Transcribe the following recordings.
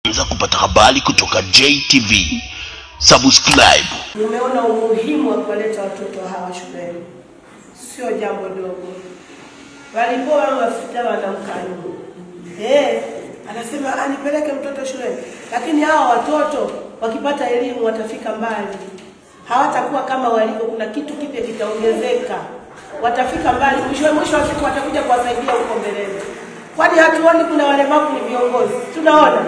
Kwanza kupata habari kutoka JTV. Subscribe. Nimeona umuhimu wa kuwaleta watoto hawa shuleni. Sio jambo dogo. Walipoa wafita wanamkanywa. Anasema anipeleke mtoto shuleni. Lakini hawa watoto wakipata elimu watafika mbali. Hawatakuwa kama walivyo, kuna kitu kipya kitaongezeka. Watafika mbali, mwisho wa siku watakuja kuwasaidia huko mbeleni. Kwani hatuoni kuna walemavu ni viongozi? Tunaona.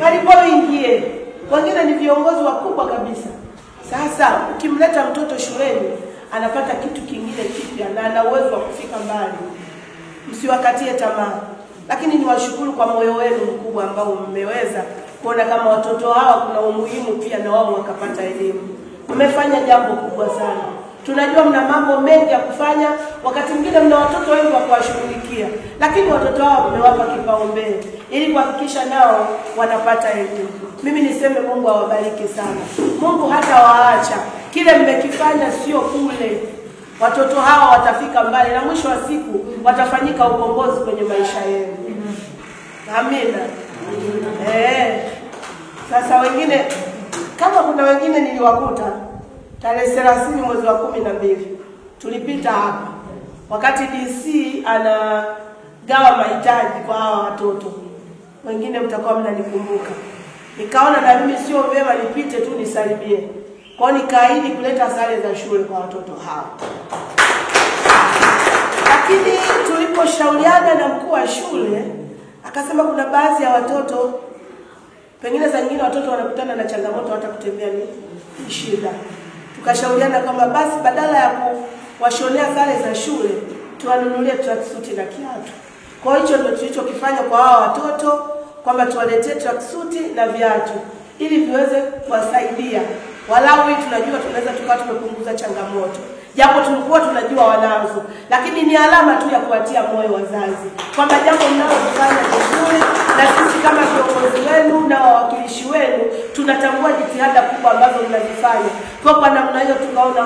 Walipoingie, wengine ni viongozi wakubwa kabisa. Sasa ukimleta mtoto shuleni anapata kitu kingine kipya na ana uwezo wa kufika mbali. Msiwakatie tamaa. Lakini niwashukuru kwa moyo wenu mkubwa ambao mmeweza kuona kama watoto hawa kuna umuhimu pia na wao wakapata elimu. Mmefanya jambo kubwa sana. Tunajua mna mambo mengi ya kufanya, wakati mwingine mna watoto wengi wa kuwashughulikia, lakini watoto hao mmewapa kipaumbele ili kuhakikisha nao wanapata elimu. Mimi niseme Mungu awabariki sana. Mungu hatawaacha. Kile mmekifanya sio kule. Watoto hawa watafika mbali na mwisho wa siku watafanyika ukombozi kwenye maisha yenu. Amina. Sasa wengine, kama kuna wengine niliwakuta tarehe 30 mwezi wa 12 tulipita hapa wakati DC anagawa mahitaji kwa hawa watoto. Wengine mtakuwa mnanikumbuka. Nikaona na mimi sio vyema nipite tu nisalimie. Kwa nikaahidi kuleta sare za shule kwa watoto hawa. Lakini tuliposhauriana na mkuu wa shule akasema kuna baadhi ya watoto, pengine za nyingine watoto wanakutana na changamoto hata kutembea ni shida. Tukashauriana kwamba basi badala ya kuwashonea sare za shule tuwanunulie tracksuit na kiatu. Kwa hicho ndio tulichokifanya kwa hawa watoto, kwamba tuwaletee tracksuit na viatu ili viweze kuwasaidia. Walau hii tunajua tunaweza tukawa tumepunguza changamoto. Japo tulikuwa tunajua wanazo, lakini ni alama tu ya kuwatia moyo wazazi kwamba jambo mnalofanya vizuri, na sisi kama viongozi wenu na wawakilishi wenu tunatambua jitihada kubwa ambazo mnazifanya. Kwa namna hiyo tukaona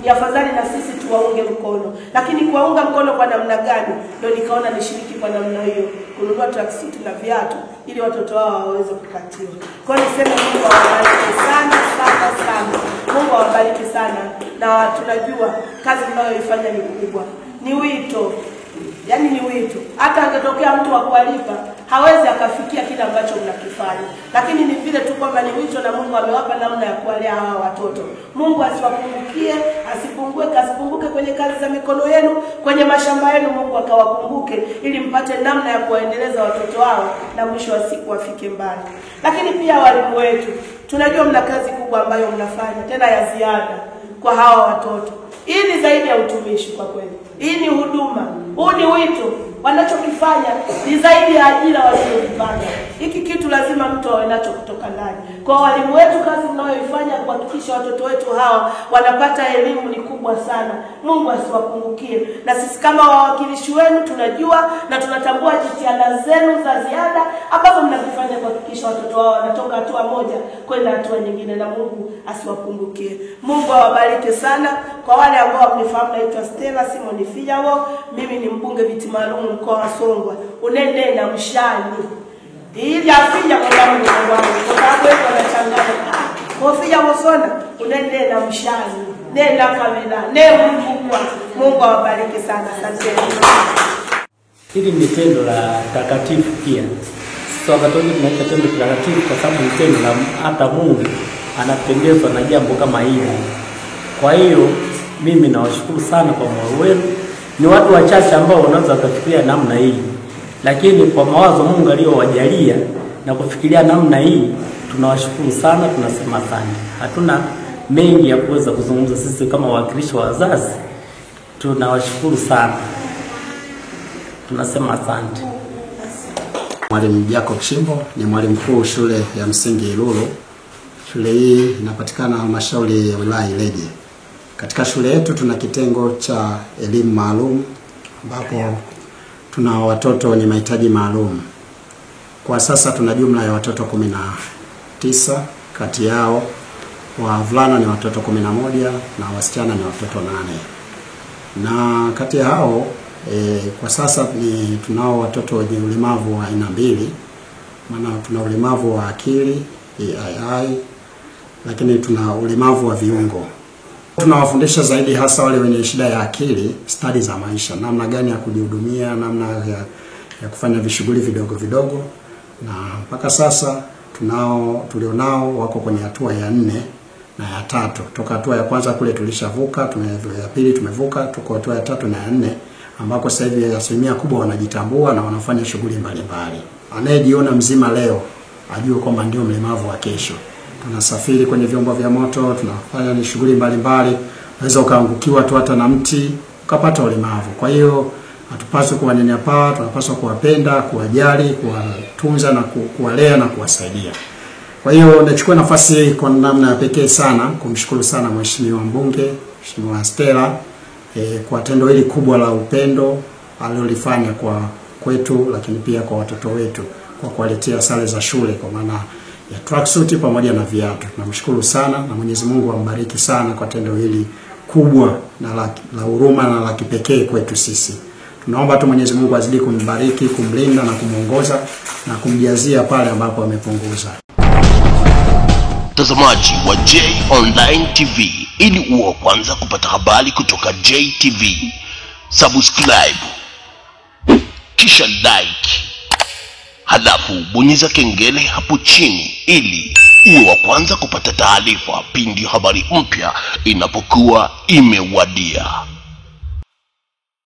ni afadhali na sisi tuwaunge mkono. Lakini kuwaunga mkono kwa namna gani? Ndio nikaona nishiriki kwa namna hiyo, kununua tracksuit na viatu ili watoto wao waweze kupatiwa. Kwa hiyo niseme Mungu awabariki sana sana sana. Mungu awabariki sana, na tunajua kazi mnayoifanya ni kubwa. Ni wito. Yaani ni wito. Hata angetokea mtu wa kuwalipa hawezi akafikia kile ambacho mnakifanya. Lakini ni vile tu kwamba ni wito na Mungu amewapa namna ya kuwalea hawa watoto. Mungu asiwapungukie, asipunguke kwenye kazi za mikono yenu, kwenye mashamba yenu Mungu akawakumbuke ili mpate namna ya kuwaendeleza watoto wao na mwisho wa siku wafike mbali. Lakini pia walimu wetu, tunajua mna kazi kubwa ambayo mnafanya tena ya ziada kwa hawa watoto. Hii ni zaidi ya utumishi kwa kweli. Hii ni huduma. Huu ni wito. Wanachokifanya ni zaidi ya ajira waliyopata. Hiki kitu lazima mtu awe nacho kutoka ndani. Kwa walimu wetu, kazi mnayoifanya kuhakikisha watoto wetu hawa wanapata elimu ni kubwa sana. Mungu asiwapungukie. Na sisi kama wawakilishi wenu tunajua na tunatambua jitihada zenu za ziada ambazo mnazifanya kuhakikisha watoto hawa wanatoka hatua moja kwenda hatua nyingine, na Mungu asiwapungukie. Mungu awabariki sana. Kwa wale ambao mnifahamu, naitwa Stella Simon Fijawo. Mimi ni mbunge viti maalum mkoa wa Songwe. Unende na mshani. Ili afija kwa sababu ni wangu. Kwa sababu wewe unachanganya. Kwa fija msona unende na mshani. Nenda kabila. Ne Mungu. Mungu awabariki sana. Asante. Hili ni tendo la takatifu pia. Sisi Wakatoliki tunaita tendo takatifu kwa sababu ni tendo la hata Mungu anapendezwa na jambo kama hili. Kwa hiyo mimi nawashukuru sana kwa moyo wenu. Ni watu wachache ambao wanaweza kufikiria namna hii, lakini kwa mawazo Mungu aliyowajalia na kufikiria namna hii, tunawashukuru sana, tunasema asante. Hatuna mengi ya kuweza kuzungumza sisi kama wawakilishi wa wazazi. Tunawashukuru sana. Tunasema asante. Mwalimu Jacob Shimbo ni mwalimu mkuu shule ya msingi Ilulu. Shule hii inapatikana halmashauri ya wilaya Ileje. Katika shule yetu tuna kitengo cha elimu maalum ambapo tuna watoto wenye mahitaji maalum. Kwa sasa tuna jumla ya watoto 19, kati yao wavulana ni watoto 11 na wasichana ni watoto 8. Na kati ya hao kwa sasa ni tunao watoto wenye ulemavu wa aina mbili. Maana tuna ulemavu wa akili AII, lakini tuna ulemavu wa viungo. Tunawafundisha zaidi hasa wale wenye shida ya akili stadi za maisha, namna gani ya kujihudumia, namna ya kufanya vishughuli vidogo vidogo. Na mpaka sasa tulionao wako kwenye hatua ya 4 na ya 3. Toka hatua ya kwanza kule tulishavuka, ya pili tumevuka, tuko hatua ya 3 na ya 4 ambako sasa hivi asilimia kubwa wanajitambua na wanafanya shughuli mbalimbali. Anayejiona mzima leo ajue kwamba ndio mlemavu wa kesho. Tunasafiri kwenye vyombo vya moto, tunafanya shughuli mbalimbali, unaweza ukaangukiwa tu hata na mti ukapata ulemavu. Kwa hiyo hatupaswi kuwanyanyapaa, tunapaswa kuwapenda, kuwajali, kuwatunza na kuwalea na kuwasaidia. Kwa hiyo nachukua nafasi hii kwa namna ya pekee sana kumshukuru sana Mheshimiwa Mbunge, Mheshimiwa Stella kwa tendo hili kubwa la upendo alilolifanya kwa kwetu, lakini pia kwa watoto wetu kwa kuwaletea sare za shule kwa maana ya tracksuit pamoja na viatu. Tunamshukuru sana na Mwenyezi Mungu ambariki sana kwa tendo hili kubwa na la huruma na la kipekee kwetu sisi. Tunaomba tu Mwenyezi Mungu azidi kumbariki, kumlinda na kumuongoza na kumjazia pale ambapo amepunguza. Mtazamaji wa J Online TV, ili uwe kwanza kupata habari kutoka JTV, subscribe kisha like, halafu bonyeza kengele hapo chini ili uwe wa kwanza kupata taarifa pindi habari mpya inapokuwa imewadia.